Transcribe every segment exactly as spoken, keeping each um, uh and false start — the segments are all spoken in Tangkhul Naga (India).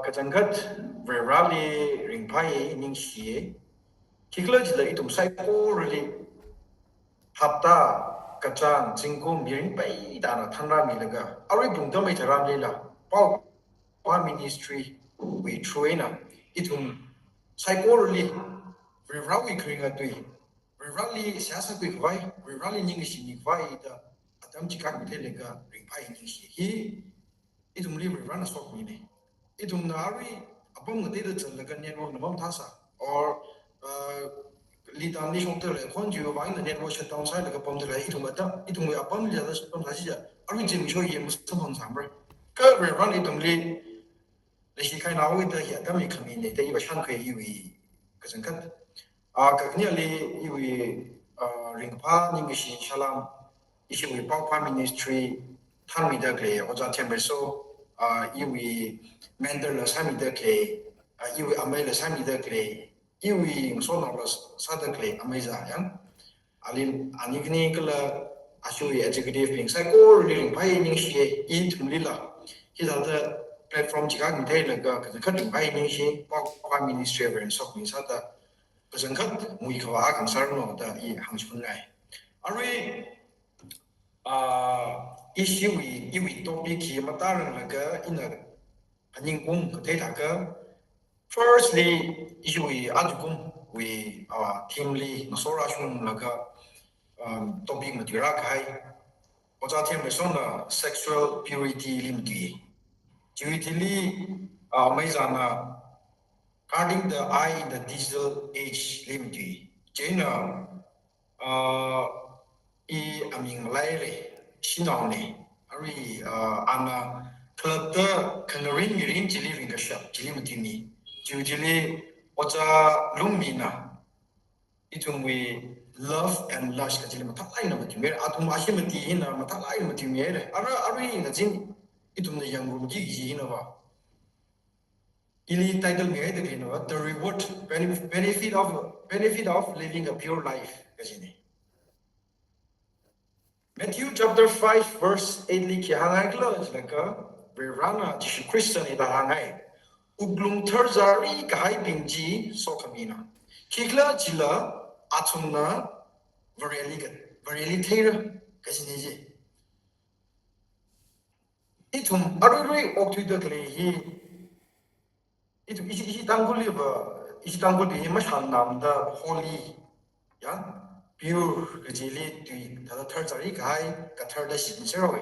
kachangkhat Varivarali ringphāya, ningshiya. Khikhalajila ithum saikorali hapta, kachāng, zingkum mirin paitāna thanrāmilaga, arui pungtam mai tharanlila, Paokaphā Ministry wui through eina ithum saikorali Varivarawui kharinga tui, Varivarali seihā sākhui khavai, Varivarali ningkashi mikhavai da atam chikak mitheilaga ringphāya, ningshi. Hi ithumli Varivarana sokmina. Ithumna arui apam ngateida zatlaga network na mamathāsa, or, uh, litamli shokda lei, khon chiwui vangna network shutdown sālaga pamda lei, ithum atam, ithumwui apamli da shutdown sāsi ja, arui zimiksho hi masamphang sāmara. Kha Varivarana ithumli leishi khainaoda hi atam hi khamina da iva shānkhui iwui kachangkhat. Ah, kakhaneli iwui, ah, ringphā ningkashi salam, ishiwui Paokaphā Ministry thanmida khalei Ojā Themreiso, ah, iwui mentor la sāmida khalei, ah, iwui ameila sāmida khalei, iwui ngasotnaola sāda khalei amei zā yang. Ali, ani khani kala ashiwui executive bing saikorali ringphāya, ningshiya, ithumlila. Hithāda platform chikak mitheilaga kachangkhat ringphāya, ningshi, Paokaphā Ministry Varivarana sokmi sāda kachangkhat muikhavā akha ngasāranu da i hāngchiphunngai. Arui, ah, ishiwui, iwui topic hi matāranglakha ina phaningungkahai thākha, firstly, ishiwui ajakumwui, ah, theme li ngasorāshunglaga, um, topic matuirākahai, Ojā Themreisona sexual purity li matui. Chiwui thili, ah, amei zāna Guarding the Eye in the Digital Age li matui. Chieina, ah, i aming malaira, shanaona. Arui, ah, ana khalatta khangarin mirin chili ringkashap chili matuimi. Chiwui thili Ojā Lungmina ithumwui love and lust kachili mathālāk eina matuimira. Athum ashi mati hina mathālāk eina matuimira. Ara, arui ngazin ithumna yangrumki kaji hinava, ili title mihaida khaleina va, The Reward, Benef-, Benefit of, Benefit of Living a Pure Life kajina. Matthew chapter five verse eight li khi hānghai khala jilakha, Varivarana Jishu Khristana hithāda hānghai, wuklung tharzari kahaibing chi sokhamina. Khikhalajila athumna Vareli ka, Vareli theira kajina ji. Ithum aruirui okthuida khalei hi, ithum ishi, ishi Tangkhulli va, ishi Tangkhulli hi mashānnamda holy, ya, pure kajili tui, thāda tharzari kahai, katharda shitsera we.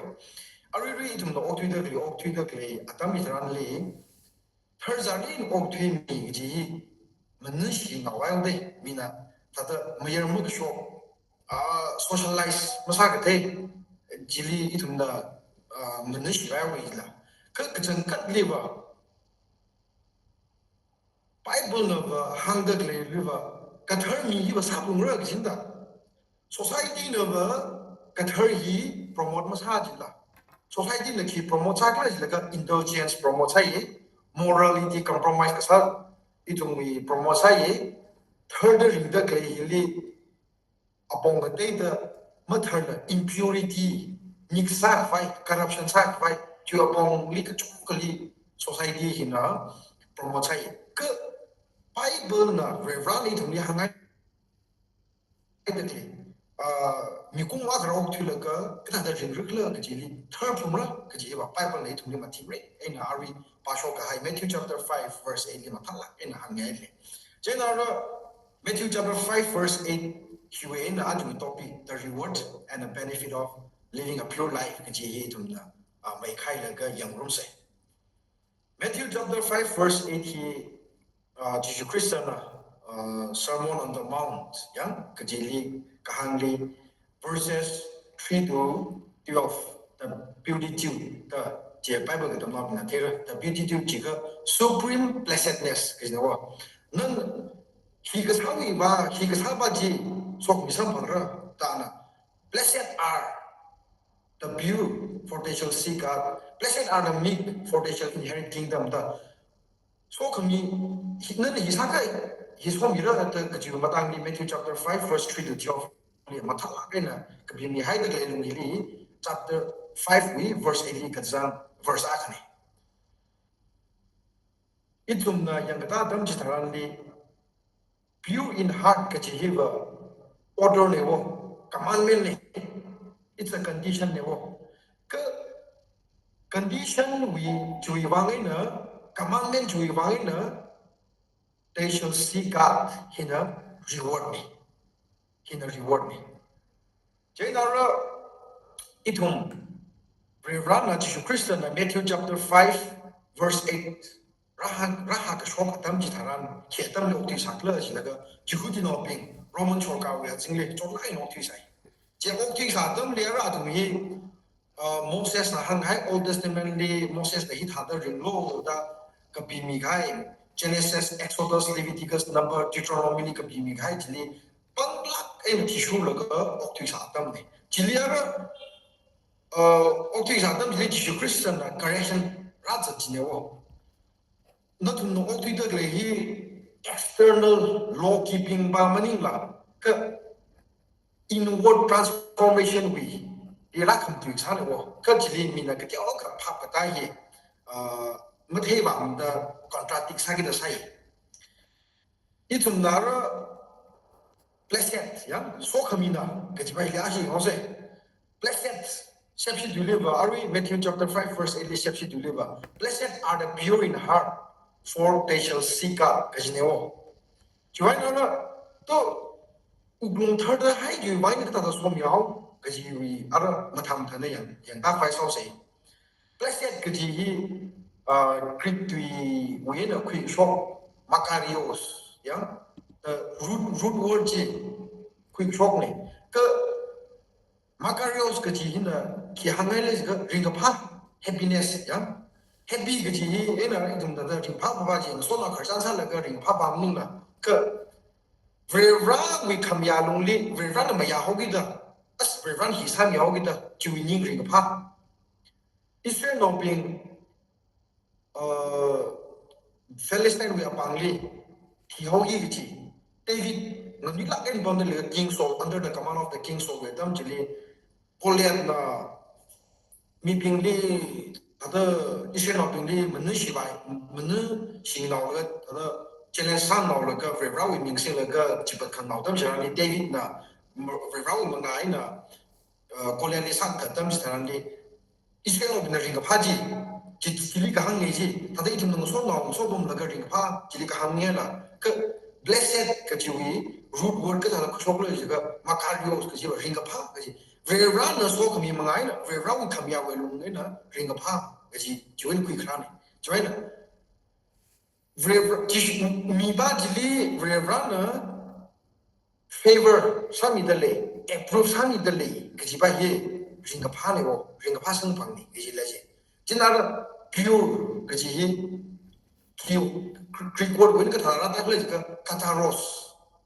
Aruirui ithumna okthuida khalei, okthuida khalei atam hitharanli, tharzari eina okthuimi kaji hi maningshi ngavai dei, mina thāda mayar makashok, ah, socialize masākathei chili ithumna, ah, maningshi raiwui la. Kha kachangkhatli va, Bible na va hāngda khalei li va, kathar mi hi va sāphalungra kajina da. Society na va kathar hi promote masā jila. Society na khi promote sākhala jilakha indulgence promote sāya, morality compromise kasā, ithumwui promote sāya, tharda ringda khalei hili apong kateida matharda impurity, nik sākhavai, corruption sākhavai, chiwui apongli kachungkhali society hina promote sāya. Kha Bible na Varivarana ithumli hānghai da khalei, ah, mikumo akhara okthuilaga kathāda ringrikhala kajili tharphumra kaji va Bible na ithumli mathimrei eina arui pāshok kahai Matthew chapter five verse eight li mathālāk eina hānghai lei. Chieina ara Matthew chapter five verse eight hiwui eina aja topic, the reward and the benefit of living a pure life kaji hi ithumna, ah, maikhailaga yangrumsa. Matthew chapter five verse eight hi, ah, Jishu Khristana, ah, Sermon on the Mount, ya, kajili kahāngli, verses three to twelve, the Beatitude da, chi Bible katamnaobingna theira, the Beatitude jiakha supreme blessedness kajina va. Nana hi kasāwui va, hi kasāva chi sokhami samphangra da ana. Blessed are the pure, for they shall see God. Blessed are the meek, for they shall inherit kingdom da. Sokhami, hi, nana hi sākha, hi somira da kajiwui matangli Matthew chapter five verse three to twelve li mathālāk eina kapimihai da khalei lungli, chapter five wui verse eight li kazang verse akhana. ithumna yangkatā atam chitharanli, pure in heart kaji hiva order newo, commandment ne. It's a condition newo. Ka condition wui chiwui vang eina, commandment chiwui vang eina, they shall see God hina reward ne. Hina reward ne. Chieina ara ithum Varivarana Jishu Khristana Matthew chapter five verse eight rāhāng, rāhā kashok atam chitharan khi atamli okthuisā khala jilaga Jihudinaobing Roman sorkarwui azingli chotlāk eina okthuisai. Chi okthuisā atamli ara athum hi, uh, Mosesna hānghai Old Testamentli Mosesna hithāda ringlu da kapimikahai, Genesis, Exodus, Leviticus, Number, Deuteronomyli kapimikahai chili panglāk eina athishurlaga okthuisā atamne. Chili ara, uh, okthuisā atam chili Jishu Khristana correction rāzat chinewo. Nathumna okthuida khalei hi external law keeping pa maningla, ka inward transformation wui, i rākhamtui sānewo. Ka chili mina kateokha phap katā hi, uh, matheivāmda contradict sākida sai. Ithumna ara blessed, ya, sokhamina kajipa hili ashi ngose. Blessed, sepshi duliva, arui Matthew chapter five verse eight li sepshi duliva. "Blessed are the pure in heart, for they shall see God," kajinewo. Chiwui eina ara, to, wuklung tharda hai chiwui eina kathāda somyao, kajiwui ara mathāmathāna yang, yangda phai saose. Blessed kaji hi, uh, Greek tuiwui eina khuishok makarios, ya, uh, root, root word chi khuishokne. Ka makarios kaji hina khi hāngngai le jiakha ringkaphā, happiness, ya. Happy kaji hi eina ithum thāda ringphā phāpā chi, ngasotnao khararchan sālaga ringphāpā maningla. Ka Varivarawui khamayā lungli, Varivarana mayāhaokida, as Varivarana hi sāmihaokida, chiwui ning ringkaphā. Israelnaobing, uh, Philistine wui apāngli thihaoki kaji, David, nganuilāk eina pamda leilaga King Saul, under the command of the King Saul wui atam chili, Goliathna mibingli, thāda Israelnaobingli mana shivai, mana shingnaolaga, thāda challenge sānaolaga, Varivarawui ming singlaga chipat khanganao atam chitharanli, Davidna, Varivarawui mangā eina, uh, Goliathli sākahai atam chitharanli, Israelnaobingna ringkaphā chi, chi, chili kahāngne chi, thāda ithumna ngasotnao, ngasotumlaga ringkaphā, chili kahāngnela, ka blessed kajiwui root word kathāda khuishoklu jiakha makarios kajiva ringkaphā kaji. Varivarana sokhami mangā eina, Varivarawui khamayāwui lung eina ringkaphā kaji, chiwui eina khuikharāne. Chiwui eina Varivara, Jishu, mipa chili Varivarana favor sāmida lei, approve sāmida lei kajipa hi ringkaphānewo, ringkaphā samphangni kaji lei chi. Chieina ara pure kaji hi, khi, Greek word wui eina kathāda rāda khala jiakha katharos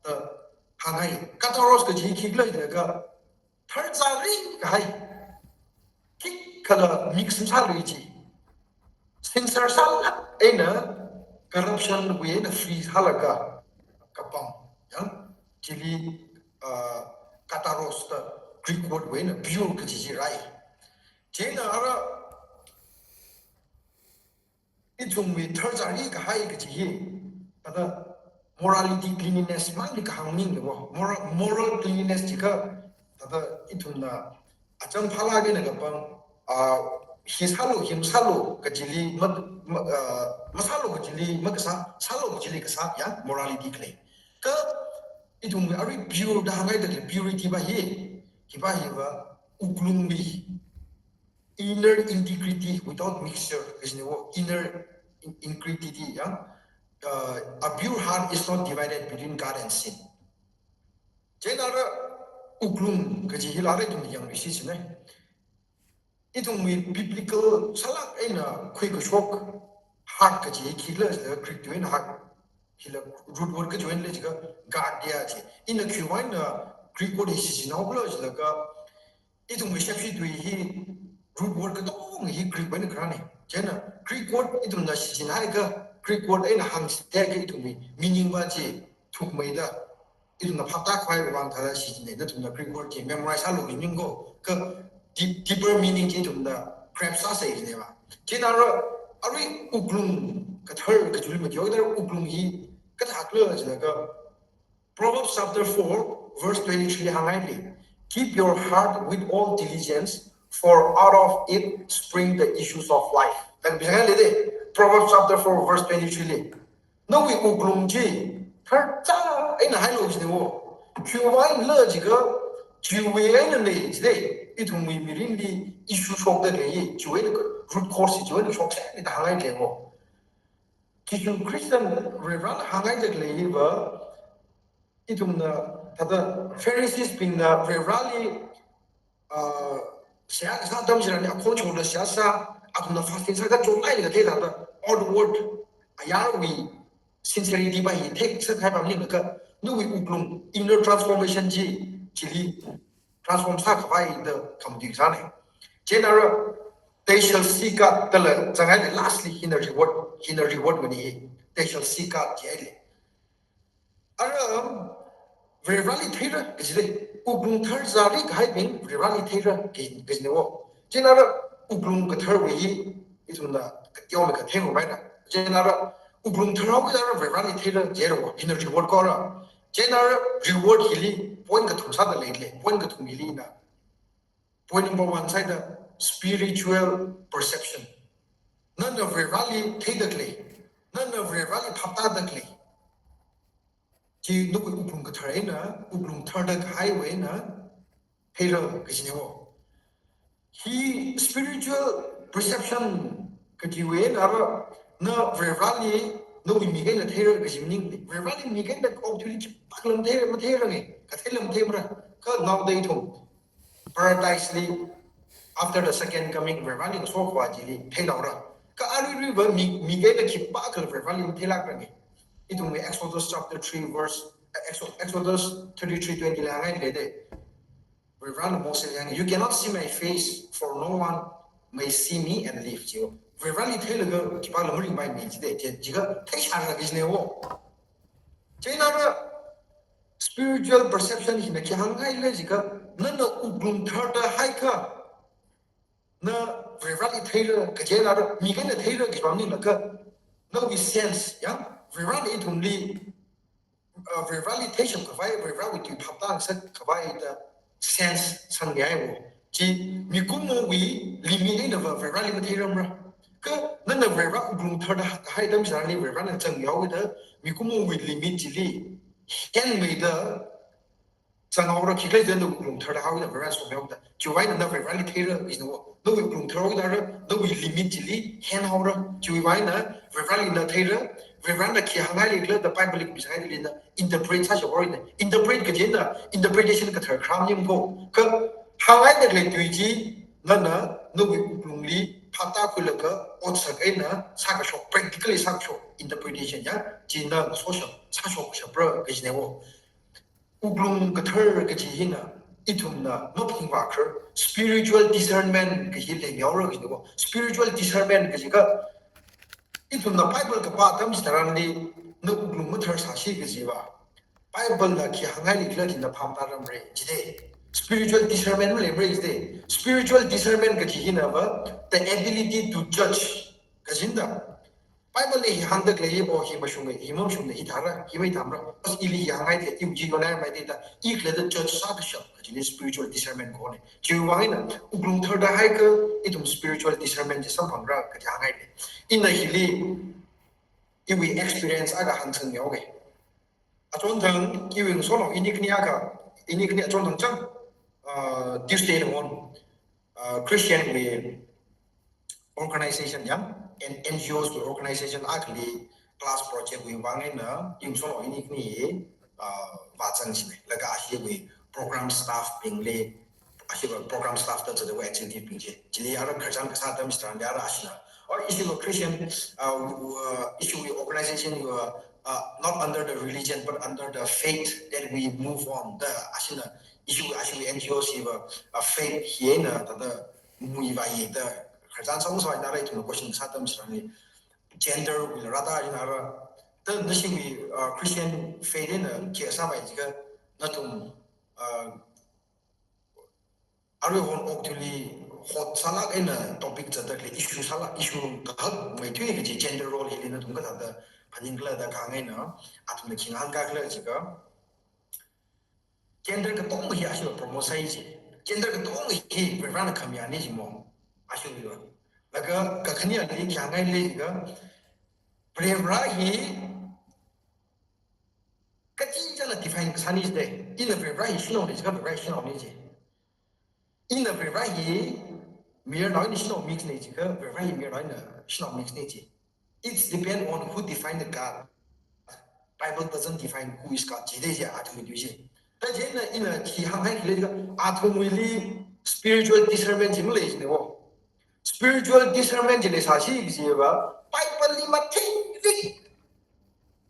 da hānghai. Katharos kaji hi khikhala jiakha tharchari kahai, khikhala mix masālui chi. Sincere sālāk eina corruption wui eina free sālaga kapam, ya. Chili, uh, katharos da Greek word wui eina pure kaji chi rāi. Chieina ara ithumwui tharchari kahai kaji hi, thāda morality, cleanliness mangli kahāng maningnewo. Moral, moral cleanliness jiakha, thāda ithumna acham phālāk eina kapam, ah, hi sālu, hi masālu kajili, ma, ma, ah, masālu kajili makasā, sālu kajili kasā, ya, morality khalei. Ka ithumwui arui pure da hāngngaida khalei purity pa hi, hipa hiva wuklungwui inner integrity without mixture, kajinewo, inner in-, integrity, ya. Uh, a pure heart is not divided between God and sin. Chieina ara wuklung kaji hila ara ithum yangluishichinai. Ithumwui biblical sālāk eina khuikashok heart kaji hi khikhala jiakha Greek tuina heart, hila root word kaji eina lei jiakha kardia chi. Ina khiwui vang eina Greek word hi shichinhaokhala jilaga, ithumwui sepshi tui hi root word katonga hi Greek wui eina kharāne. Chieina Greek word ithumna shichinhaiakha, Greek word eina hāngchitheiakha ithumwui meaning pa chi thukmeida, ithumna phaptā khavai vang thāda shichinne, nathumna Greek word chi memorize sālu kaji maningko, ka deep, deeper meaning chi ithumna grasp sāsa jinewa. Chieina ara, arui wuklung kathar kaji chili mati, yao da wuklung hi kathākhala jilaga Proverbs chapter four, verse twenty-three li hānghaili, "Keep your heart with all diligence, for out of it spring the issues of life." Da kapihai lei de, Proverbs chapter four, verse twenty-three li. Nawui wuklung chi tharchā eina hailu jine wo. Khiwuivang eina jiakha, chiwui eina nei jide, ithumwui mirinli issue shokda lei, chiwui eina root cause chiwui eina shoksa ni da hānghai lei wo. Jishu Christian Varivarana hānghai da leiva, ithumna, thāda Pharisees bingna Varivarali, ah, seihā kasā atam chitharanli akhon chonda seihā sā, athumna fasting sākha chotlai da thei thāda, outward, ayarwui sincerity pa hi theisak kahai pam maningakha, nawui wuklung, inner transformation chi, chili transform sākhavai da khamati sāne. Chieina ara, "They shall see God," dala zanghai lei, lastly, hina reward, hina reward mani hi. "They shall see God," jihai lei. Ara, Varivarali theira kaji lei. Wuklung tharzari kahaibing Varivarali theira kaji, kajine wo. Chieina ara, wuklung katharwui hi, ithumna kateomei katheng wo maina. Chieina ara, wuklung tharhaoda ara Varivarali theira jira wo, hina reward kora. Chieina ara, reward hili point kathum sāda lei lei, point kathum hili na. Point number one sāhaida spiritual perception. Nana Varivarali theida lei, nana Varivarali phaptāda lei. Chi nawui wuklung kathar eina, wuklung tharda kahaiwui eina theira kajine wo. Hi spiritual perception kajiwui eina ara, na Varivarali nawui mik eina theira kaji maning. Varivarali mik eina okathuili khipākhala mathei, matheiranga, katheila matheimara. Kha naoda ithum Paradise li, after the second coming, Varivarali ngasokahai chili theihaora. Kha aruiruiva mik, mik eina khipākhala Varivarali matheilākranga. Ithumwui Exodus chapter three verse, uh, Exo-, Exodus thirty-three twenty li hānghai lei de. Varivarana Mosesli hānga, "You cannot see my face, for no one may see me and live," jiwo. Varivarali theilaga khipākhala maringpaimana jide, chi, jiakha theishāra kajine wo. Chieina ara, spiritual perception hina khi hānghai lei jiakha, nana wuklung tharda haikha, na Varivarali theira, kaje na ara, mik eina theira kaji pam maningakha, nawui sense, ya, Varivarana ithumli, uh, Varivarali theishapkhavai, Varivarawui tui phaptāngasakkhavai da sense sangya wo. Chi mikumowui limit einava Varivarali matheiramra. Kha nana Varivara wuklung tharda kahai atam chitharanli Varivarana zangmihaoda, mikumowui limit chili henmeida zanghaora, khikhalajila wuklung tharda haoda Varivarana somihaoda. Chiwui eina na Varivarali theira kajine wo. Nawui wuklung tharhaoda ara, nawui limit chili henhaora. Chiwui eina Varivarali na theira, Varivarana khi hānghai leikhala da Bible li khuisanghaida lei na interpret sāshaphaora na. Interpret kajina, interpretation kathar kharam nim ko. Kha hānghai da lei tui chi, nana, nawui wuklungli phaptākhuilaga, otsak eina sākashok, practically sākashok, interpretation ya, china ngasosha, sāshokshapra kajine wo. Wuklung kathar kaji hina, ithumna maphungvākharar, spiritual discernment kaji leingaora kajine wo. Spiritual discernment kajiakha, ithumna Bible kapā atam chitharanli, na wuklung matharsāsi kajiva, Bible na khi hānghai leikhala china phaptārarmara jide. Spiritual discernment maleimara jide. Spiritual discernment kaji hinava, the ability to judge kajina da. Bible li hi hāngda lei, o hi mashunga, hi mamashunga, hi thāra, hi maithāmara. Bas ili hi hānghai de, iwui chi yonai mai de da, i khalatta judge sākashap kajina spiritual discernment kone. Chiwui vang eina, wuklung tharda haikha, ithum spiritual discernment chi samphangra kaji hānghai de. Ina hili, iwui experience akha hāngsangmihaoga. Achonthang, iwui ngasotnao ini khani akha, ini khani achonthang chang, uh, Tuesday na ngon, uh, Christian wui organization ya, N-, N G Os wui organization akhali class project wui vang eina, iwui ngasotnao ini khani, uh, vāzangshina, laga ashiwui program staff bingli, ashiva program staff da zatda executive bing chi. Chili ara khararchan kasā atam chitharanli ara ashina, or ishiva Christian, uh, uh, ishiwui organization wui, uh, not under the religion, but under the faith that we move on. Da ashina, ishiwui, ashiwui N G O shiva, uh, faith hi eina, thāda muivāya da khararchan sāngasakngai da ara ithumna question kasā atam chitharanli, gender wui rāda ina ara, da nashiwui, uh, Christian faith eina khi sāvai jiakha, nathum, uh, aruihon okathuili hot sālāk eina topic zatda khalei issue sālāk, issue kahakmeithui kaji gender role hili nathum kathāda phaningkhala da kahāng eina, athumna khi ngahānkakhala jiakha, gender katonga hi ashiva promote sāi ji. Gender katonga hi Varivarana khamayāna ji mo. Ashiva. Laga kakhaneli khi hāngngaili jiakha, Varivara hi kachi chāna define kasāna jida. Ina Varivara hi shanaona jiakha Varivara hi shanaona ji. Ina Varivara hi mayarnao eina shanao mix na jiakha Varivara hi mayarnao eina shanao mix na ji. It's depend on who define the God. Bible doesn't define who is God. Jida ji athumwui tui ji. Thāda chieina ina khi hānghaikhala jiakha athumwuili spiritual discernment chi malei jina wo. Spiritual discernment chi leisāsi kajiva, Bible li mathingrik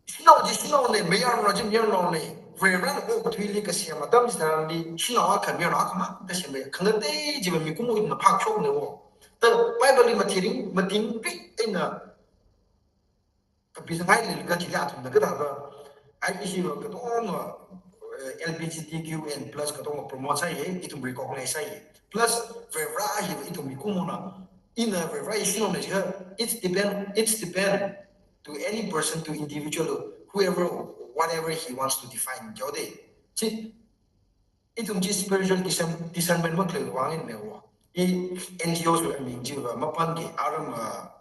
shanao chi shanaona, mayarnao chi mayarnaona. Varivarana okathuili kasem atam chitharanli shanao akha mayarnao akhamang kasem, khangatei chiva mikumo ina phāshokna wo. Thāda Bible li mathingrik, mathingrik eina kapisanghaili kathili athumna kathāda, ai ishiva katonga, eh, L G B T Q N plus katonga promote sāya, ithum recognize sāya. Plus, Varivara hiva ithum mikumona, ina Varivara hi shanaona jiakha, it's depend, it's depend to any person, to individual, whoever, whatever he wants to define, jihaoda. Chi, ithum chi spiritual discern-, discernment makhalei vang eina wo. I N G O wui aming chiva mapānki, aram, ah,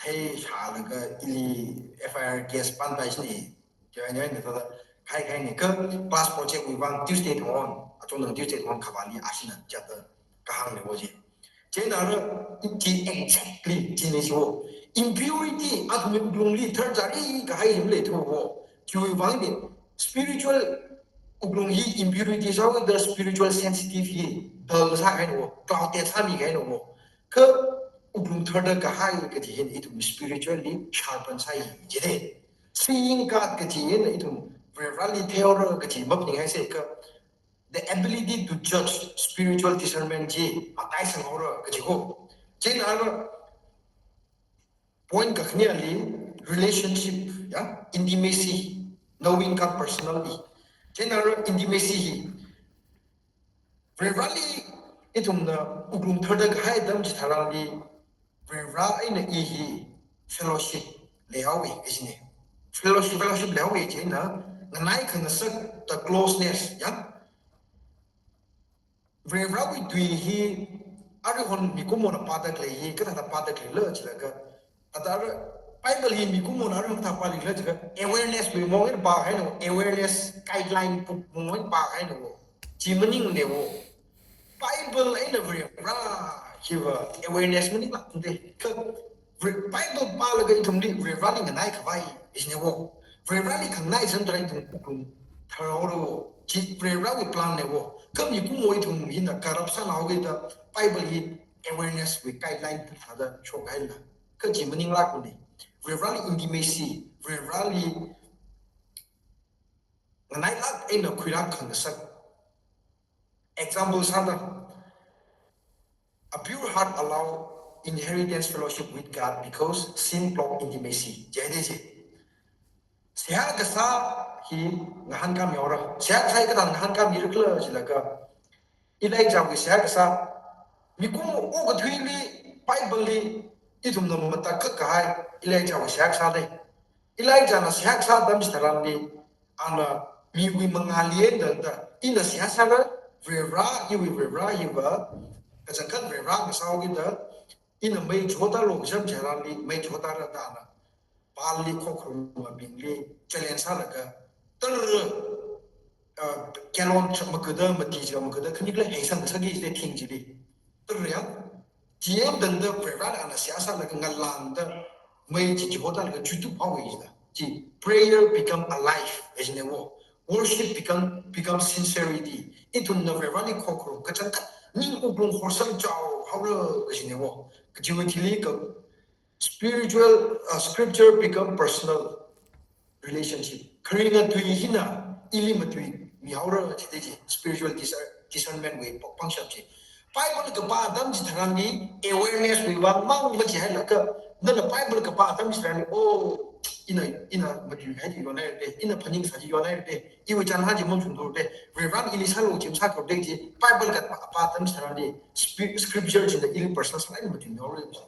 theishālaga ili F I R case pānpai jina. Chiwui eina thāda khai khai ni ka class project wui vang Tuesday thong, achonthang Tuesday thong khavāli ashina chāda kahāngna wo ji. Chieina ara chi exactly china ji wo. Impurity athumwui wuklungli tharchari kahai hi maleithu wo. Chiwui vang eina spiritual wuklung hi impurity sāhaoda spiritual sensitive hi dull sākahaina wo, clouded sāmikahaina wo. Kha wuklung tharda kahai kaji hina ithum spiritually sharpen sāi jida. Seeing God kaji hina ithum Varivarali theihaora kaji maphaninghaisa kha, the ability to judge, spiritual discernment chi mataisanghaora kaji ko. Chieina ara point kakhaneli relationship, ya, intimacy, knowing God personally. Chieina ara intimacy hi Varivarali ithumna wuklung tharda kahai atam chitharanli, Varivara eina i hi fellowship leihaowa kajina. Fellowship, fellowship leihaowa chieina, nganai khangasak, the closeness, ya. Varivarawui tui hi, aruihon mikumona pāda khalei hi, kathāda pāda khaleila jilaga, thāda ara Bible hi mikumona aruihon kathā pāli khala jiakha, awareness wui mong eina pākahaina wo, awareness guideline book mong eina pākahaina wo. Chi maningmana wo. Bible eina Varivara hiva awareness maninglākmana. Kha Vari-, Bible pālaga ithumli Varivarali nganai khavai jina wo. Varivarali khanganai zangda ithum wuklung tharhaora wo. Chi Varivarawui plan na wo. Kha mikumo ithum hina corrupt sāhaokida Bible hi awareness wui guideline book thāda shokhaila. Kha chi maninglākmana. Varivarali intimacy, Varivarali nganailāk eina khuirāk khangasak. Example sāda, "A pure heart allow inheritance fellowship with God because sin block intimacy." Jihaida ji. Seihā kasā hi ngahānkāmi haora. Seihā kasā hi kathāda ngahānkāmira khala jilaga, Elijahwui seihā kasā. Mikumo okathuili Bible li ithumna matakhak kahai Elijahwui seihā kasā lei. Elijahna seihā kasā atam chitharanli, ana miwui mangāli eina tangda, ina seihā sāra, Varivara, iwui Varivara hiva, kachangkhat Varivara ngasāhaokida, ina mei chihotalo kasham chitharanli, mei chihotara da ana Baalli khokharumabingli challenge sālaga, tara, uh, gallon chak magada, mati chak magada, khani khala heisang sāki jida thing chili. Tara ya, T M tangda Varivara ana seihā sālaga ngalāngda mei chi chihotālaga chutup haowa jida. Chi prayer become alive, kajina wo. Worship become, become sincerity. Ithumna Varivarali khokharum kachangkhat ning wuklung horsang chaohaora kajina wo. Kajiwui thili kha spiritual, uh, scripture become personal relationship. Kharinga tui hina ili matuimihaora jida ji, spiritual discer-, discernment wui pangshap ji. Bible kapā atam chitharanli awareness wui vang mang machihailaga, nana Bible kapā atam chitharanli, oh, ina, ina matuihai chi yonhairade, ina phaningsā chi yonhairade, iwui chānhā chi machungdurde, Varivarana ili sālu chi masākhuirade chi, Bible katpā atam tharanli, spi-, scripture china ili personal sālāk eina matuihaora.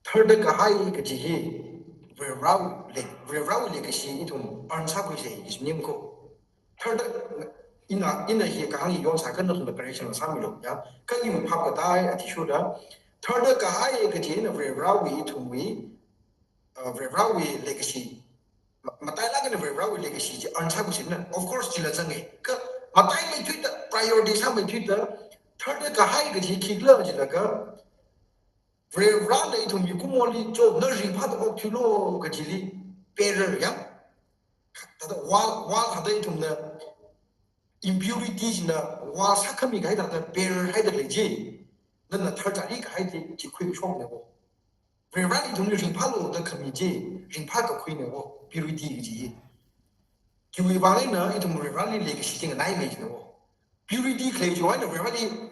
Tharda kahai kaji hi Varivarali, Varivarali leikashi ithum earn sākhuisa kaji maningmana ko. Tharda, ina, ina hi kahāng hi yonsā kha nathumna correction sāmilu, ya. Kha iwui phap katāi athishurda. Tharda kahai kaji hina Varivarawui ithumwui, uh, Varivarawui leikashi. Ma-, matailāk eina Varivarawui leikashi chi earn sākhuisana. Of course, chila zanga. Kha mataimeithuida, priority sāmeithuida, tharda kahai kaji khikhala jilakha, Varivarana ithum mikumoli cho, na ringphāda okthuilu kajili barrier ya. Thāda wall, wall thāda ithumna impurity china wall sākhami kahai thāda barrier haida lei chi. Nana tharda ri kahai chi, chi khuishokna ko. Varivarana ithumli ringphālu da khami chi, ringphā kakhuina ko, purity kaji. Chiwui vang eina ithum Varivarali leikashi chi nganaimeina ko. Purity khalei chiwui eina Varivarali,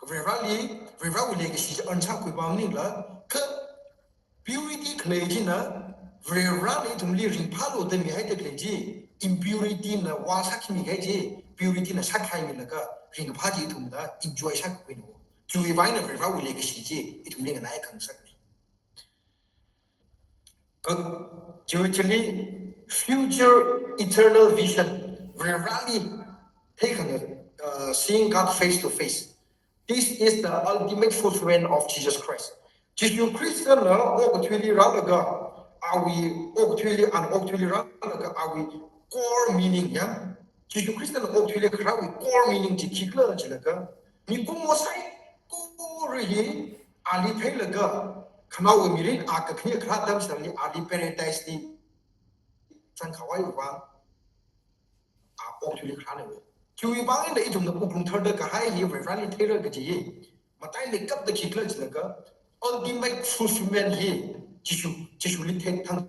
Varivarali, Varivarawui leikashi chi earn sākhuipa maningla, kha purity khalei china Varivarana ithumli ringphālu da mihaida khalei chi, impurity na wall sākhami kahai chi, purity na sākhaimilaga ringkaphā chi ithumna enjoy sākhuina ko. Chiwui vang eina Varivarawui leikashi chi ithumli nganai khangasakna. Ka-, chiwui thili future eternal vision, Varivarali theikhana, uh, seeing God face to face. This is the ultimate fulfillment of Jesus Christ. Jishu Khristana okathuili rālaga, awui okathuili, ana okathuili rālaga, awui core meaning ya. Jishu Khristana okathuili kharāwui core meaning chi khikhala jilakha, mikumo saikora hi ali theilaga, khanaowa mirin a kakhane kharā atam tharanli ali paradise li zangkhavai vang, a okathuili kharāna ko. Chiwui vang eina ithumna wuklung tharda kahai hi Varivarali theira kaji hi, mataimeikapta khikhala jilakha, ultimate fulfillment hi Jishu, Jishuli thei thang.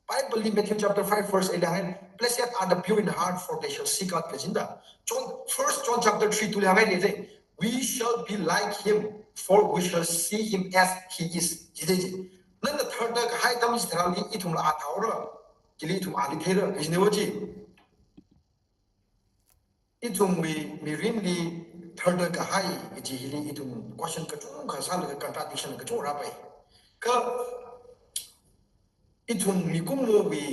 Bible li Matthew chapter five verse eight li hānga, "Blessed are the pure in heart, for they shall see God," kajina. John, First John chapter three two li hānga lei, "We shall be like him, for we shall see him as he is." Jide ji. Nana tharda kahai atam tharanli ithumla a thāhaora, chili ithum ali theira, kajina wo ji. Ithumwui mirinli tharda kahai kaji hili ithum question kachungkha sālaga contradiction kachungkha rāpai. Kha ithum mikumowui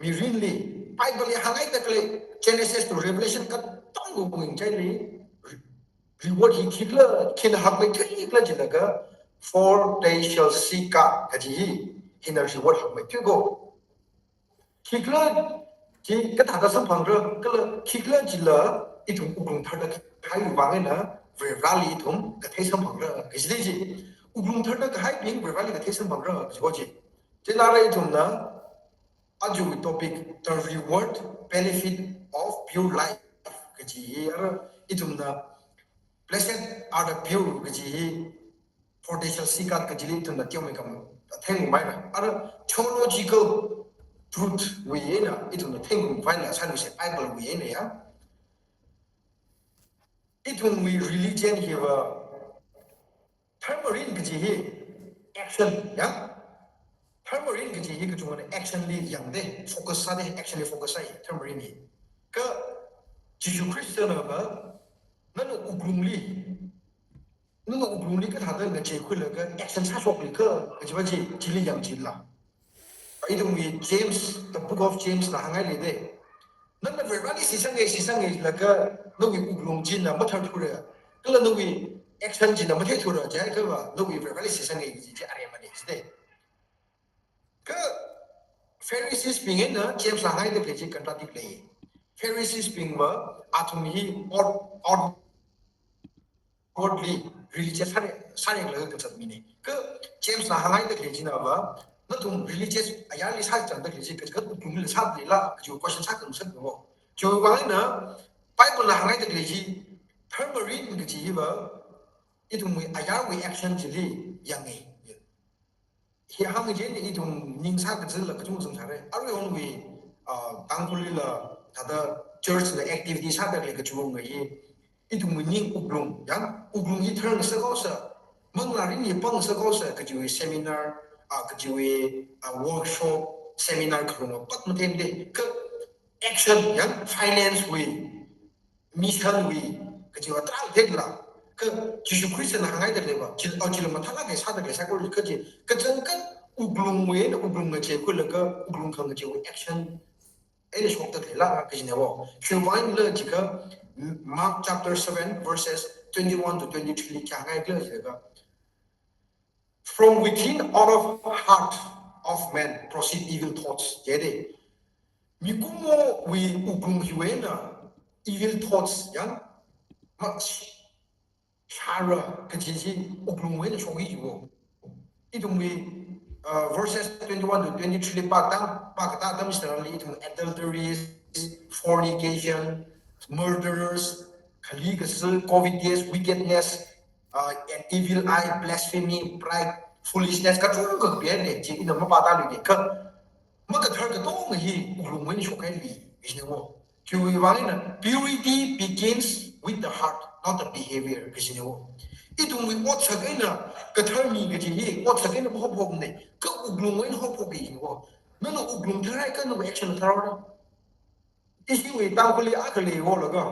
mirinli Bible li hānghaida khalei Genesis to Revelation katonga wui ngachaili re-, reward hi khikhala, khina hakmeithui khala jilakha, "For they shall see God," kaji hi, hina reward hakmeithui ko. Khikhala chi kathāda samphangra, kala khikhala chila ithum wuklung tharda kahaiwui vang eina Varivarali ithum kathei samphangra, kajide ji. Wuklung tharda kahaibing Varivarali kathei samphangra, kaji ko ji. Chieina ara ithumna, ajawui topic, the reward, benefit of pure life, kaji hi ara ithumna, "Blessed are the pure," kaji hi, "For they shall see God," kajili ithumna teomeikha theingarumhaira. Ara theological truth wui eina ithumna theingarumhaira, sāluise Bible wui eina ya. Ithumwui religion hiva, dharma mirin kaji hi action ya. Dharma mirin kaji hi kachungkhana action li yangda, focus sāda, action li focus sāi, dharma mirin hi. Kha Jishu Khristana va, nana wuklungli, nana wuklungli kathāda ngacheikhuilaga action sāshoklikha, kajiva chi, chili yang chila. Ithumwui James, the book of James na hānghai lei de. Nana Varivarali shitsanga, shitsanga laga, nawui wuklung china matharthura, kala nawui action china matheithura jiakhava, nawui Varivarali shitsanga kaji chi aremana jide. Kha Pharisees bing eina James na hānghaida khalei chi contradict lei. Pharisees bingva, athum hi ot, ot, outwardly religious sāre, sāre laga kazat mina. Kha James na hānghaida khalei china va, nathum religious ayarli sāchangda khalei chi, kha wuklungli sāda leila, kaji question sākhangasak ko. Chiwui vang eina Bible na hānghaida khalei chi, dharma mirin kaji hiva, ithumwui ayarwui action chili yanga. Hi hāngchieina ithum ning sākazatla kachungkha zangsāra. Aruihonwui, ah, Tangkhulli la, thāda church la activity sāda khalei kachungkha hi, ithumwui ning wuklung, yang wuklung hi tharngasak haosa, manglārin hi pāngngasak haosa kajiwui seminar, ah, kajiwui, ah, workshop, seminar khalunga pat mathemde, kha action, yang finance wui, mission wui, kajiva tarākha theilaga, kha Jishu Khristana hānghaida leiva, chil, ah, chila mathālāk eina sāda khalei sākora kaji, kachangkhat wuklungwui eina wuklung ngacheikhuilaga, wuklung khangacheiwui action eina shokda leilāka kajinei wo. Khiwuivangla jiakha Mark chapter seven verses twenty-one to twenty-three li khi hānghaikhala jiakha, "From within, out of heart of man proceed evil thoughts," jide. Mikumowui wuklung hiwui eina evil thoughts, yang ma shara kaji chi wuklungwui eina shokki jiwo. Ithumwui, uh, verses twenty-one to twenty-three li pātang, pākatā atam chitharanli ithum adulteries, fornication, murderers, khali kashi, covetous, wickedness, uh, an evil eye, blasphemy, pride, foolishness, kachungkha kapihaile, chi ina mapātāluide, kha makathar katonga hi wuklungwui eina shokhaili, kajinei wo. Khiwuivang eina, "Purity begins with the heart, not the behavior," kajinei wo. Ithumwui otsak eina katharmi kaji hi otsak eina mahaophokmane, kha wuklungwui eina haophokki kajinei wo. Nana wuklung tharhaiakha nawui action tharhaora. Ishiwui Tangkhulli akha leiwolaga,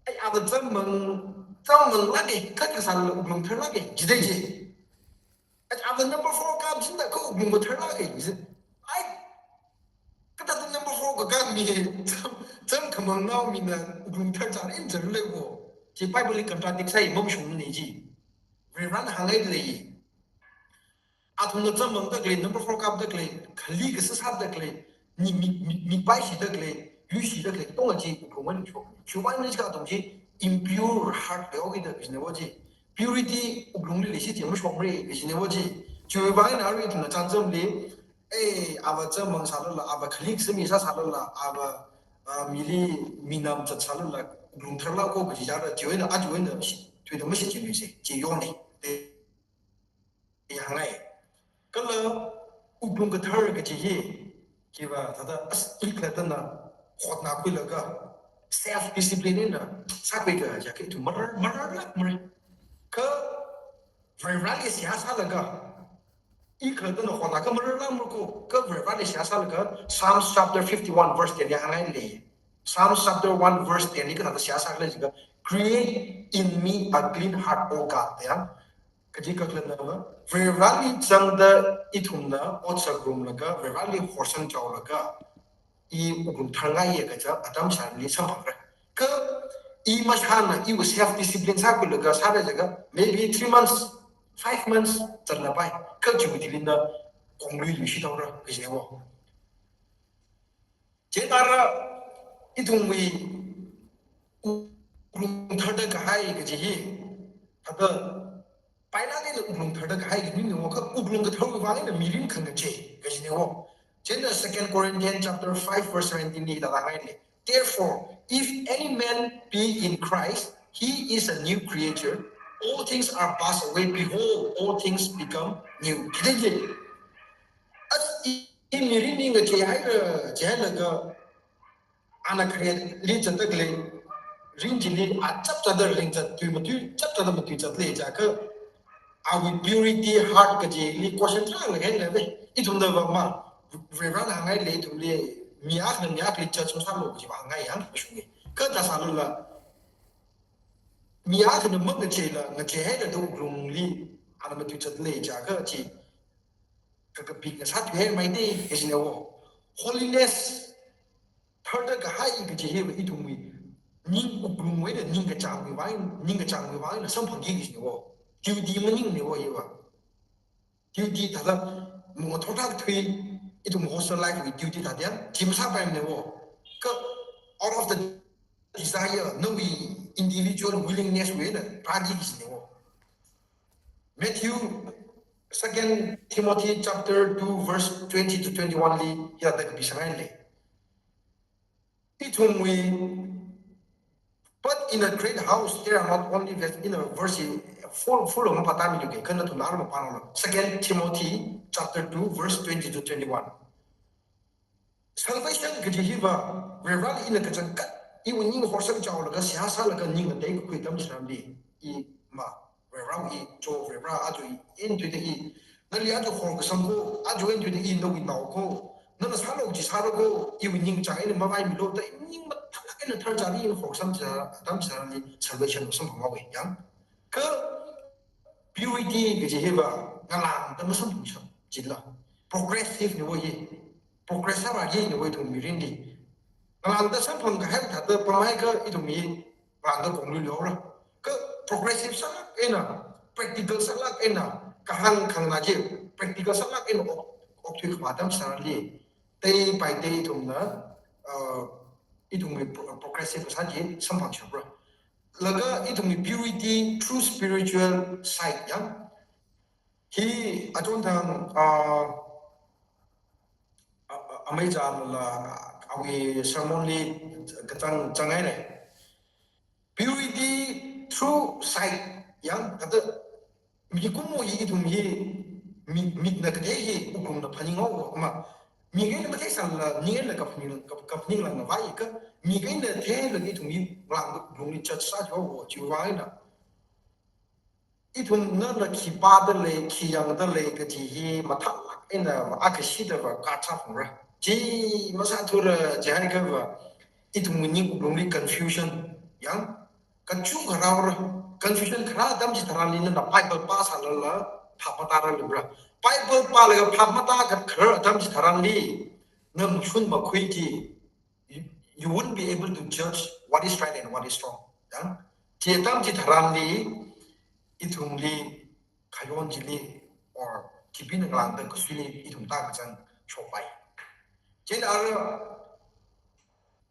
"Ai, ava chāmang, chāmanglāke, kha kasāla wuklung tharlāke," jidei ji. "Ai, ava number four kap jida, kha wuklung matharlāke," ji. Ai, kathāda number four kakap mi, chām, chāmkhamangnao mina wuklung tharchāra eina chāra leiwo. Chi Bible li contradict sāi, mamashungmane ji. Varivarana hānghaida lei. Athumna chāmangda khalei, number four kapda khalei, khali kashi sāda khalei, mi, mi, mi, mik paishida khalei, yuishida khalei, katonga chi wuklungwui eina shok. Khiwuivang eina jiakha athum chi impure heart leihaokida kajinei wo ji. Purity wuklungli leishi chi mashokmara kajinei wo ji. Khiwuivang eina arui ithumna chānjamli, eh, ava chāmang sālala, ava khali kashi mi sāsālala, ava, ah, mili minam zatsālala, wuklung tharlāka kaji jara, chiwui eina, achiwui eina shi, thuida mashichinmisa, chi yongnei. Hāngngai. Kala wuklung kathar kaji hi, khiva thāda, as, ikhalattana hotnakhuilaga, self discipline eina sākhuiakha jiakha ithum marar, mararlākmara. Kha Varivarali seihā sālaga, ikhalattana hotnakha mararlākmara ko, kha Varivarali seihā sālaga, Psalms chapter fifty-one verse ten li hānghailei. Psalms chapter one verse ten li kathāda seihā sākhala jiakha, "Create in me a clean heart, O God," ya. Kaji kakhalatna va, Varivarali zangda ithumna otsak ngarumlaga, Varivarali horsangchaolaga, i wuklung tharngaiya kaja atam chitharanli samphangra. Kha i mashāna, iwui self discipline sākhuilaga sāra jiakha, maybe three months, five months zatlapai. Kha chiwui thili na konglui luishit haora, kajinei wo. Chithāda ithumwui wuklung tharda kahai kaji hi, thāda pailāk eina wuklung tharda kahai kaji ningne wo, kha wuklung katharwui vang eina mirin khangachei kajinei wo. Chieina Second Corinthians chapter five verse seventeen li thāda hāngaile. "Therefore, if any man be in Christ, he is a new creature. All things are passed away. Behold, all things become new." Kajinei. As i, i mirin hi ngacheihaira, chihailaga, ana khare li zatda khalei, rin chili a chapchāda ringzat, tui matui, chapchāda matuizat lei jiakha, awui purity heart kajili question tarākha leihai leive. Ithumna va ma, Varivarana hāngngaile ithumli, mi akhana mi akhali judge masālu kajiva hāngngai yang, mashunge. Kha thāda sālala, mi akhana mangacheila, ngacheihaida wuklungli, ana matuizat lei jiakha chi, kakapik ngasā thuihaimeide, kajinei wo. Holiness tharda kahai kaji hiva ithumwui ning wuklungwui eina ningkachāngwui vang, ningkachāngwui vang eina samphangki kajinei wo. Duty maningne wo hiva. Duty thāda, mungathor thāda thui, ithum hostel life wui duty thāda, chi masāpaimane wo. Kha out of the desire, nawui individual willingness wui eina rāki kajinei wo. Matthew, Second Timothy chapter two verse twenty to twenty-one li hithāda kapisanghaile. Ithumwui, "But in a great house there are not only ves-," in a verse full, full of mapātāmilu ke, kha nathumna arui mapāngalu. Second Timothy chapter two verse twenty to twenty-one. Salvation kaji hiva, Varivarali ina kachangkhat Iwui ning horsang chaolaga seihā sālaga ning ngatei kakhui atam chitharanli, i ma, Varewui cho, Varewui aja i, ina tuida i, nali aja horkasang ko, aja ina tuida i nawui nao ko, nana sālu chi sālu ko, iwui ningchāng eina mavaimilu da i ning mathālāk eina tharchāli ina horsang cha, atam chitharanli salvation samphang haowa yang. Kha purity kaji hiva ngalāngda masamphangshap chila. Progressive niwo hi. Progress sāra hi niwo ithum mirinli. Ngalāngda samphang kahai thāda pamhaiakha ithum hi ngalāngda konglu leora. Kha progressive sālāk eina, practical sālāk eina, kahāng khanganā chi, practical sālāk eina ok, okthui khavā atam chitharanli, day by day ithumna, uh, ithumwui pro-, progressive kasā chi samphangshapra. Laga ithumwui purity, true spiritual side yang. Hi achonthang, ah, a-, a-, amei chānla awui sermon li kachang chānghai lei. Purity, true side yang, kathā mikumo hi ithum hi mi-, mikna kathei hi wuklungna phaning haowa, ama mik eina matheisālala, ning eina kaphaning, kap-, kaphaning langna vai ka, mik eina theilaga ithum hi ngalāngda wuklungli judge sāthuwa, chiwuivang eina ithumna khi pāda lei, khi yangda lei kaji hi mathālāk eina ma akashida va kachap hungra. Chi masāthura jihaikha va, ithum ning wuklungli confusion yang, kachungkha rāra. Confusion kharā atam chitharanli nana Bible pāsālala phap matāra leibra. Bible pālaga phap matākha kharā atam chitharanli, na mashun makhui chi, you, you won't be able to judge what is right and what is wrong. Ya? Chi atam chitharanli, ithumli, khayon chili, or khipāna ngalāngda kasuili ithum tākachang shokpai. Chieina ara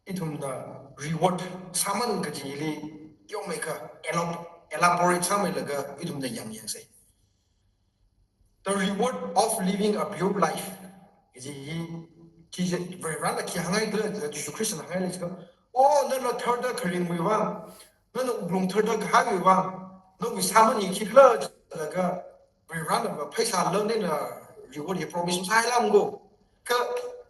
ithumna reward sāman kajili yongmeikha elab-, elaborate sāmeilaga ithumna yang yangsei. The reward of living a pure life. Kaji hi, chi je, Varena khi hāngngai khala, Jesu Christ na hāngngai lei chikha. Oh, nana tharda kharingwui vang, nana wuklung tharda kahaiwui vang, nawui sāman hi khikhala laga, Varena va pheisā lāngda eina reward hi promise masāhailamko. Kha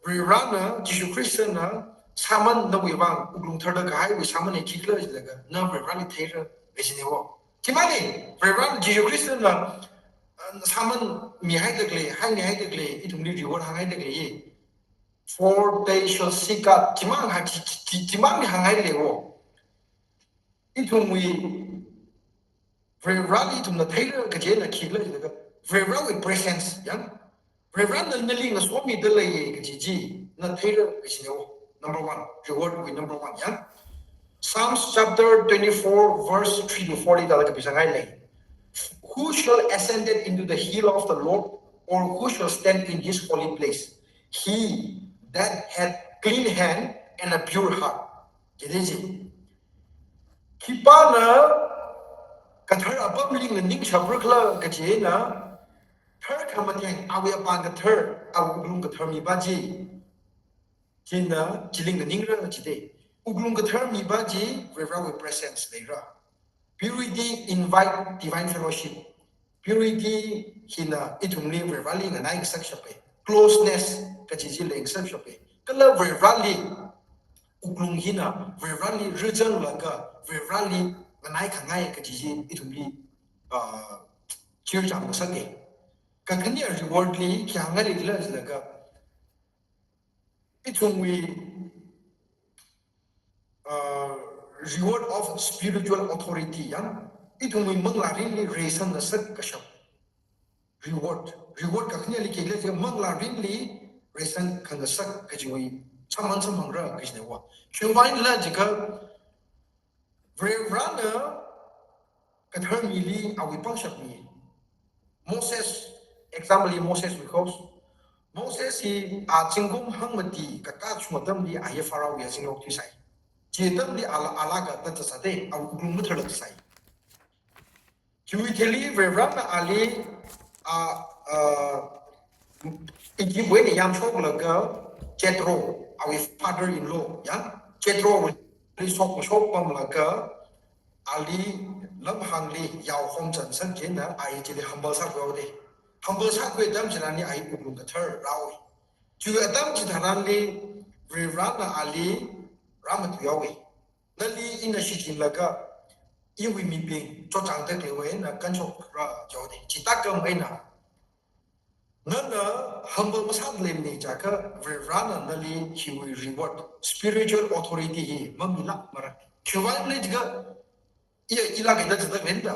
Varena, Jesu Christ na sāman nawui vang, wuklung tharda kahaiwui sāman hi khikhala laga, na Vareli theira, kajinewo. Chimani, Varena Jesu Christ na, uh, sāman mihaida khalei, hāngmihaida khalei, ithumli reward hānghaida khalei. For they shall see God. Chimang ha, chi, chi, chi, chimang hānghai leiwo. Ithumwui Vareli ithumna theira kajina khikhala laga, Varewui presence yang. Varena nali ngasomida lei kaji chi na theira kajinewo. Number one, reward wui number one yang. Psalms chapter twenty-four, verse three to four li thāda kapisāngai lei. Who shall ascend into the hill of the Lord, or who shall stand in his holy place? He that hath clean hand and a pure heart. Kaji chi. Khipāna kathar apamli nganingshapra khala kajina, tharkhamatheng awui apāng kathar, awui wuklung kathar mipā chi, china chili nganingra jide. Wuklung kathar mipā chi, Varewui presence leira. Purity invite divine fellowship. Purity hina ithumli Vareli nganai kasak shape. Closeness kaji chi leng kasak shape. Kala Vareli wuklung hina Vareli rizanglaga Vareli nganai khangai kaji chi ithumli, ah, chircham kasake. Kakhane reward li khi hāngngai leikhala jilaga, ithumwui, uh, reward of spiritual authority yang, ithumwui manglā mirinli reisang ngasak kashap. Reward. Reward kakhaneli khikhala jilaga manglā mirinli reisang khangasak kajiwui sāman samphangra kajinewo. Chiwuivang eina jiakha Varena kathar mili awui pangshap mi. Moses, example li Moses wui course. Moses hi a zingkum hangmati kakā shung atamli a hi Pharaoh wui azing okthuisai. Chi atamli ala, ala kathā sāda, awui wuklung matharla sai. Chiwui thili Varena ali, a, a, Egypt wui eina yamshoklaga Jethro, awui father-in-law, ya, Jethro wui shok, shok pamlaga, ali lamhāngli yao homchan san jina, a hi chili humble sākhuihaoda. Humble sākhui atam chitharanli a hi wuklung kathar rāhaowa. Chiwui atam chitharanli Varena ali rāmatuihaowa. nali ina shichinlaga, iwui mibing chotchāngda khaleiwui eina kanshokra jihaoda. Chithākha eina, nana humble masālei ni jiakha, Varivarana nali hiwui reward, spiritual authority hi mamilākmara. Khiwuivang lei jiakha, iya ila kaida jida venda.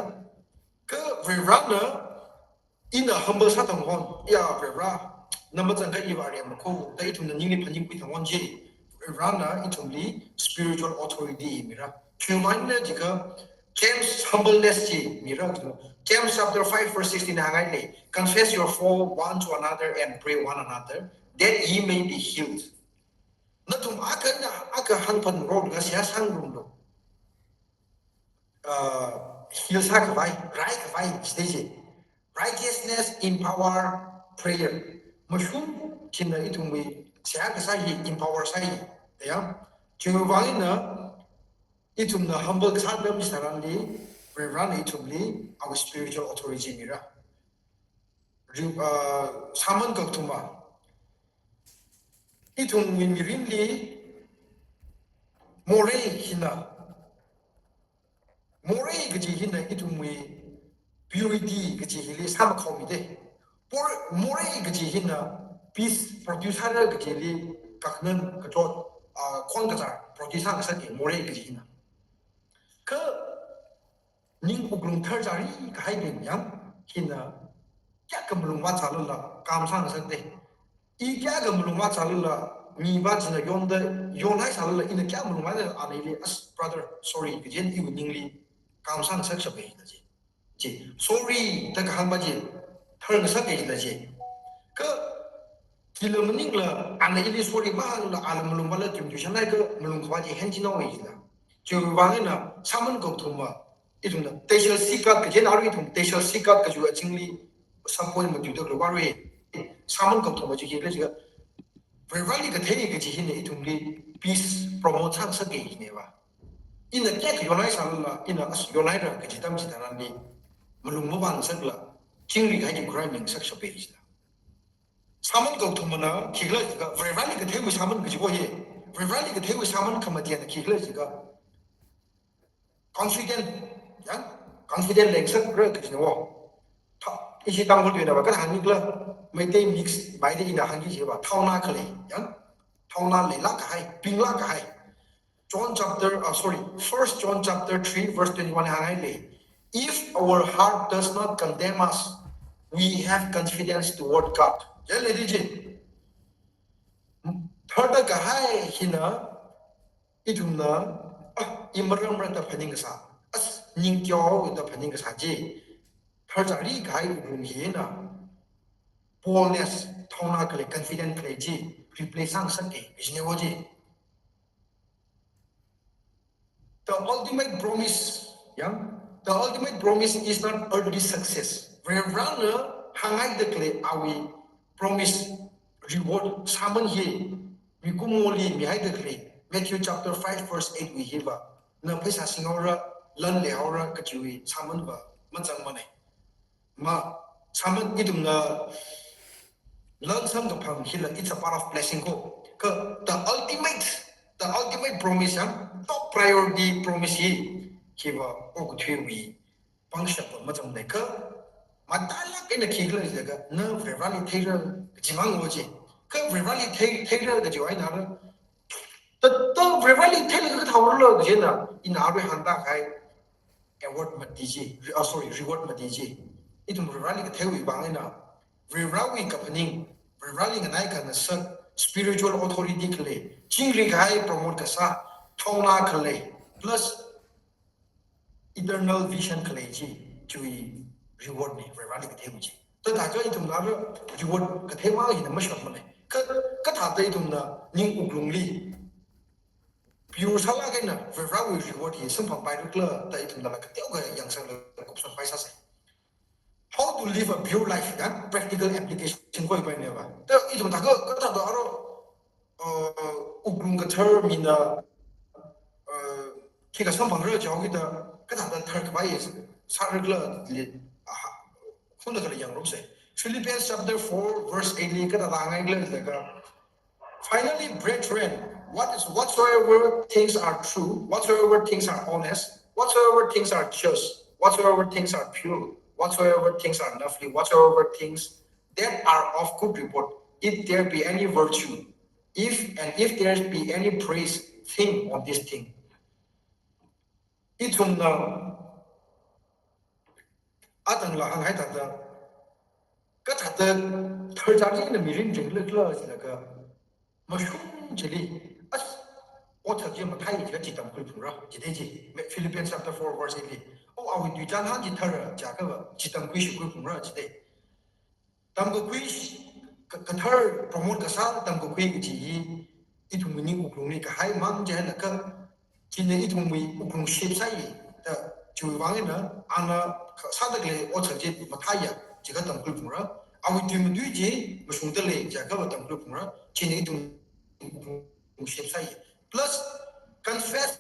Kha Varivarana ina humble sāthanghon, iya Varivara, na mazangkha iva rimakho, da ithumna ningli phaningkhui thanghon chi, Varivarana ithumli spiritual authority mira. Khiwuivang lei jiakha, James humbleness chi mira. James chapter five verse sixteen hānghailei, "Confess your fault one to another and pray one another that ye may be healed." Nathum akha eina akha hāngphanrumlaga seihā sāngarumlu. Uh, heal sākhavai, raikhavai, stage. Righteousness empower prayer. Mashun china ithumwui seihā kasā hi empower sāi. Ya, chiwuivang eina ithumna humble kasā atam chitharanli, Varivarana ithumli awui spiritual authority mira. Ri-, uh, sāman kathuma. Ithumwui mirinli morei hina, morei kaji hina ithumwui purity kaji hili sāmakhaomida. Por-, morei kaji hina peace produce sāra kajili kakhanang kachot, ah, khon kazā produce sāngasaka morei kaji hina. Kha ning wuklung tharchāri kahaibing yang hina kayākha malung vāzālala kam sāngasakda. I kayākha malung vāzālala, mi va china yonda, yonhaisālala, ina kayā malung vāda, ana ili, "As, brother, sorry," kaji eina iwui ningli kam sāngasakshapa da chi. Chi, "Sorry," da kahāng va chi, tharngasaka da chi. Kha, kila maningla, ana ili sorry vāla, ala malung vāla, tum tushan lai kha, malung khavā chi hen china wei la. Chiwuivang eina, sāman kathuma, ithumna, they shall seek God, kaji eina arui ithum, they shall seek God, kajiwui azingli, sub point matuida khalei arui. Sāman kathuma chi khikhala jiakha, Varivarali kathei kaji hina ithumli peace promote sāngasaka hina va. Ina kayākha yonhaisālala, ina as yonhaira kaji atam chitharanli, malung mavāngasakla, chingri kahai khikhala mingasakshapa da. Sāman kathumana khikhala jiakha, Varivarali katheiwui sāman kaji ko hi. Varivarali katheiwui sāman khamatena khikhala jiakha, confident, ya, confident leingasakra kajina wo. Tha-, ishi Tangkhul tuina va, kathā hāngkhala, Meitei mix, Meitei ina hāngki jiva, thaona khalei, ya, thaona leilāk kahai, pinglāk kahai. John chapter, uh, sorry, First John chapter three verse twenty-one hānghailei, "If our heart does not condemn us, we have confidence toward God." Ya, lei di chi. Tharda kahai hina, ithumna, ah, i maramra da phaning kasā, as, ning teohaowa da phaning kasā chi, tharchāri kahai wuklung hina, boldness, thaona khalei, confident khalei chi, replace sāngasaka, kajina wo chi. The ultimate promise, ya, the ultimate promise is not earthly success. Varivarana hānghaida khalei awui promise, reward, sāman hi, mikumoli mihaida khalei, Matthew chapter five verse eight wui hiva, na pheisā singhaora, lan leihaora kajiwui sāman va mazangmana. Ma, sāman ithumna lan samkaphang hila, it's a part of blessing ko. Kha the ultimate, the ultimate promise, ya, top priority promise hi, hiva okathuiwui pangshap va mazangmana. Kha matailāk eina khikhala jiakha, na Varivarali theira kaji mang wo chi. Kha Varivarali thei, theira kajiwui eina ra, ta, ta Varivarali theilaga kathāhaora kajina, ina arui hāngda kahai award mati chi, re-, ah, sorry, reward mati chi. Ithum Varivarali katheiwui vang eina, Varivarawui kaphaning, Varivarali nganai khangasak, spiritual authority khalei, chingri kahai promote kasā, thaona khalei, plus eternal vision khalei chi, chiwui reward na, Varivarali katheiwui chi. Thāda kha ithumna reward kathei mang hina mashokmana. Kha, kathāda ithumna ning wuklungli pure sālāk eina Varivarawui reward hi samphangpaira khala da ithumna la kateokha yangsanglaga kupsangpai sāsa. How to live a pure life, ya, practical application ko ipai ne va. Ta ithum thākha, kathāda aro, uh, wuklung kathar mina, uh, khikha samphangra jihaokida, kathāda tharkhavai sāra khala li, ah, khunda kala yangrumsa. Philippians chapter four verse eight li kathāda hānghai khala jiakha, "Finally, brethren, What is, whatsoever things are true, whatsoever things are honest, whatsoever things are just, whatsoever things are pure, whatsoever things are lovely, whatsoever things that are of good report, if there be any virtue, if, and if there be any praise, think on this thing. Ithumna atangla hānghai thāda, kathāda tharchāli eina mirin ringlakla jilaga, mashung chili, as, otsak chi mathāi jiakha chi tamkhuiphungra, jidei ji. Philippians chapter four verse eight li. O, awui tui chānhān chi thar jiakha chi tamkhuishikhuiphungra, jidei. Tamkakhui, ka-, kathar promote kasā tamkakhui kaji hi, ithumwui ning wuklungli kahai mang jilaga, china ithumwui wuklung shape sāi, da chiwui vang eina, ana kasāda khalei otsak chi mathāya, jiakha tamkhuiphungra. Awui tui matui chi mashungda lei jiakha tamkhuiphungra. China ithumwui wuklung shape sāi. Plus, confess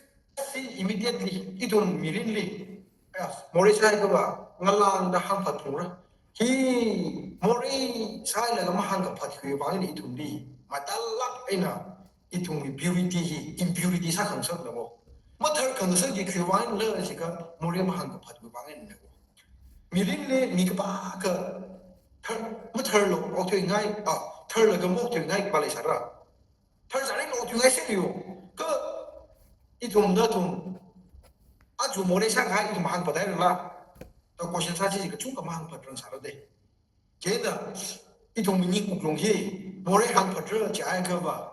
sin immediately, ithum mirinli, ya, morei sāhaiakhava, ngalāngda hāngphatphungra. Hi morei sāhailaga mahāngkaphat hiwui vang eina ithumli, matālāk eina ithumwui purity hi impurity sākhangasakna wo. Mathar khangasak chi khiwui vang einala jiakha morei mahāngkaphatwui vang einana wo. Mirinli mi kapākha thar, matharla okthuingai, ah, tharlaga maokthuingai pa leisāra. Tharchāli okthuingai sāyo. Kha ithum nathum, aja morei sākahai ithum hāngphathairala, da question sāchi kachungkha mahāngphatrang sāra dei. Chieina, ithum ning wuklung hi morei hāngphatra jiakhava,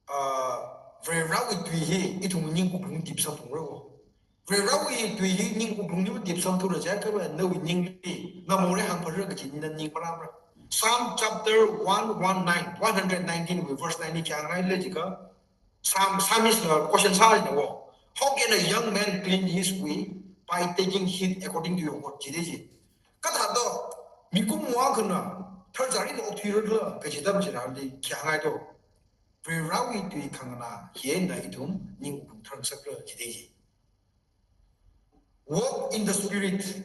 ah, Varivarawui tui hi ithum ning wuklung dipsamphungra wo. Varivarawui tui hi ning wuklungli dipsamphungra jiakhava, nawui ningli, na morei hāngphatra kaji na ning marāmara. Psalm chapter one one nine, one hundred nineteen wui verse nine li khi hāngngaila jiakha, Psalm, psalmist na question sāhaina wo. How can a young man clean his way? By taking heed according to your word, jidei ji. Kathāda mikumo akhana tharchāli okthuirala kaji atam chitharanli khi hāngngai to. Varivarawui tui khanganā hi eina ithum ning wuklung tharngasakra, jidei ji. Walk in the Spirit.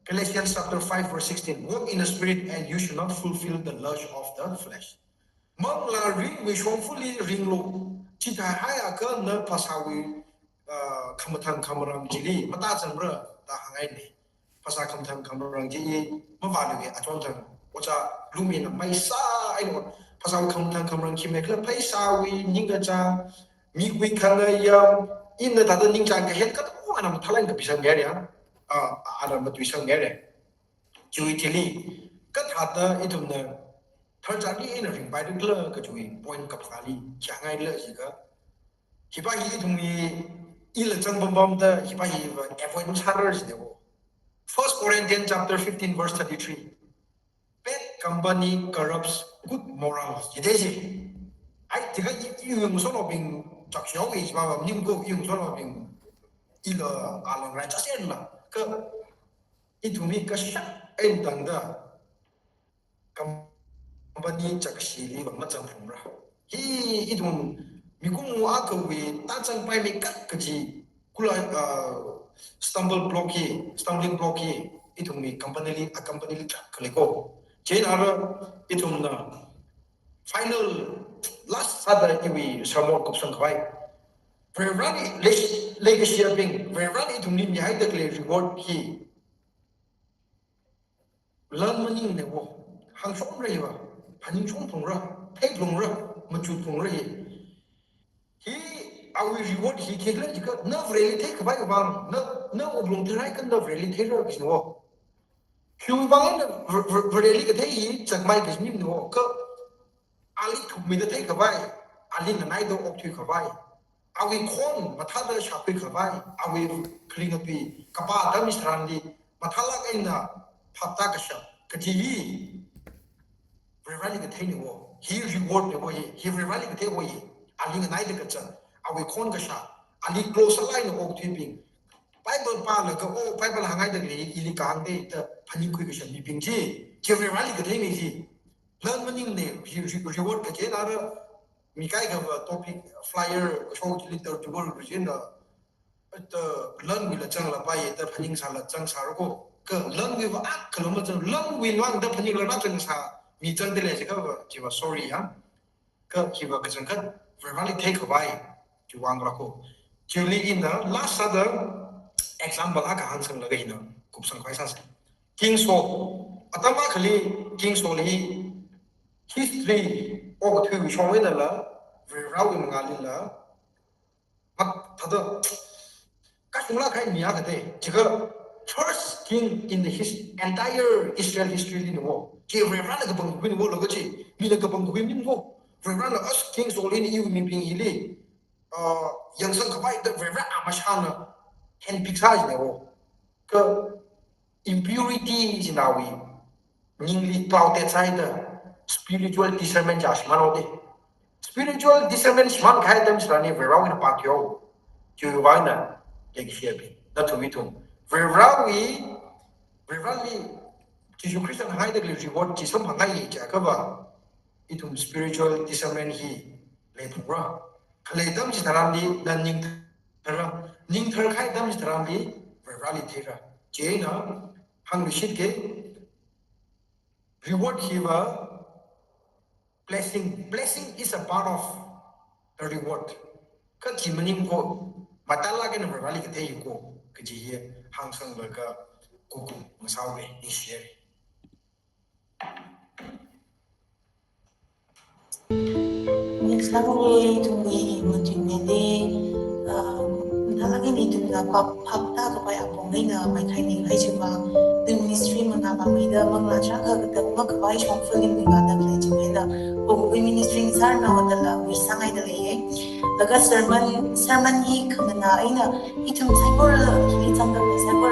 Galatians chapter five verse sixteen. Walk in the Spirit and you should not fulfill the lust of the flesh. Manglā mirinwui shongfali ringlu. Chithāhaiakha na phasāwui, ah, khamathān khamarān chili matāzangra da hāngngaina. Phasā khamathān khamarān chi i mavāluiya, achon thang, ojā Lumina maisā eina, phasāwui khamathān khamarān khi mekhala, pheisāwui ningkachāng, mikuiwui khangayam, ina thāda ningchāng kahen katonga ana mathālāk eina kapisangmihaira. Ah, ana matuisangmihaira. Chiwui thili, kathāda ithumna tharchāli eina ringpaira khala kajiwui point kaphāli khi hāngngaila jiakha, hipa hi ithumli ila zangpampamda, hipa hiva avoid masārarjina wo. First Corinthians chapter fifteen verse thirty-three. Bad company corrupts good morals, jidei ji. Ai, jiakha i, i yungsonobing chakshao i, jiva ning ko i yungsonobing ila alang rai chasen la. Kha ithumli kashak eina tangda company chakshili vang mazangphungra. Hi ithum mikumo akhawui tāzangpaimei kak kaji kula, ah, stumble block hi, stumbling block hi, ithumwui company li, a company li kak khalei ko. Chieina ara ithumna final last sāda iwui sermon kupsangkhavai. Varivarali leish-, leikashiyabing, Varivarali ithumli mihaida khalei reward hi lan maningna wo, hāngshongra hiva, phaningshongphungra, theiphalungra, machutphungra hi. Hi awui reward hi khikhala jiakha, na Vareli theikhavai vang, na, na wuklung tharhaiakha na Vareli theira kajina wo. Khiwui vang na Var-, Var-, Vareli kathei hi zakmai kajina wo. Kha ali thukmeida theikhavai, ali nganaida okthuikhavai, awui khon mathāda shākhuikhavai, awui kharinga tui kapā atam chitharanli mathālāk eina phaptā kashap kaji hi Varivarali katheina wo, hi rewardna wo hi, hi Varivarali kathei wo hi, ali nganaida kazang, awui khon kashā, ali close sālāk eina okthuibing, Bible pālaga, oh, Bible hāngngaida khalei ili kahāng dei da phaningkhui kashap mibing chi, chi Varivarali katheina ji. Lan maningna, re-, re-, reward kaje nara, mi kaikhava topic flyer, show chili da reward kajina, da lanwuila zangla paiya, da phaningsāla zangsāra ko. Kha lanwuiva akhala mazang, lanwui vang da phaningla rāzangsā mi zangda lei jiakhava, jiva sorry ya. Kha hiva kachangkhat Varivarāli theikhavai chiwui vang khala ko. Chili ina last sāda example akha hāngsanglaga ina kupsang khavai sāsa. King Saul. Atam akhali King Saul hi history okathui shong einala Varivarāwui mangālila, but thāda kashungla khai mi akha te, chikha first king in the his, entire Israel history li ni wo. Chi Varivarāna kapangkhui ni wo laga chi, mina kapangkhui mi ni wo. Varivarāna as King Saul hina iwui mibing hili, uh, yangsang khavai da Varivarā amashana handpick sā ji ni wo. Kha impurity china awui ningli clouded sāhaida spiritual discernment chi shimān haoda. Spiritual discernment shimān kahai atam chitharanli Varivarāwui eina pākhui haowa. Chiwui vang eina leikashiyabing, nathum ithum Varivarāwui, Varivarāli, Jishu Khristana haida khalei reward chi samphangngaiya jiakha va, ithum spiritual discernment hi leiphalungra. Khalei atam chitharanli na ningthara, ningthar kahai atam chitharanli Varivarāli theira. Chieina hāngluishitke, reward hiva blessing, blessing is a part of the reward. Kha chi maning ko, mathālāk eina Varivarāli kathei ko, kaji hi hāngsanglaga kuku masāhaowa, ningshiya. Ningshilaga ithumwui Manjing Mende, ah, mathālāk eina ithumna phap, phap tākhavai apong eina maithai ni hai chiva, ithum ministry mangā pāmeida manglā chākha katam makhavai shong film ni ngada khalei chieina, Pogukwui ministry sārnao dala, wui sāngaida leiya. Laga sermon, sermon hi khamana eina, ithum saikora hili zangda lei, saikora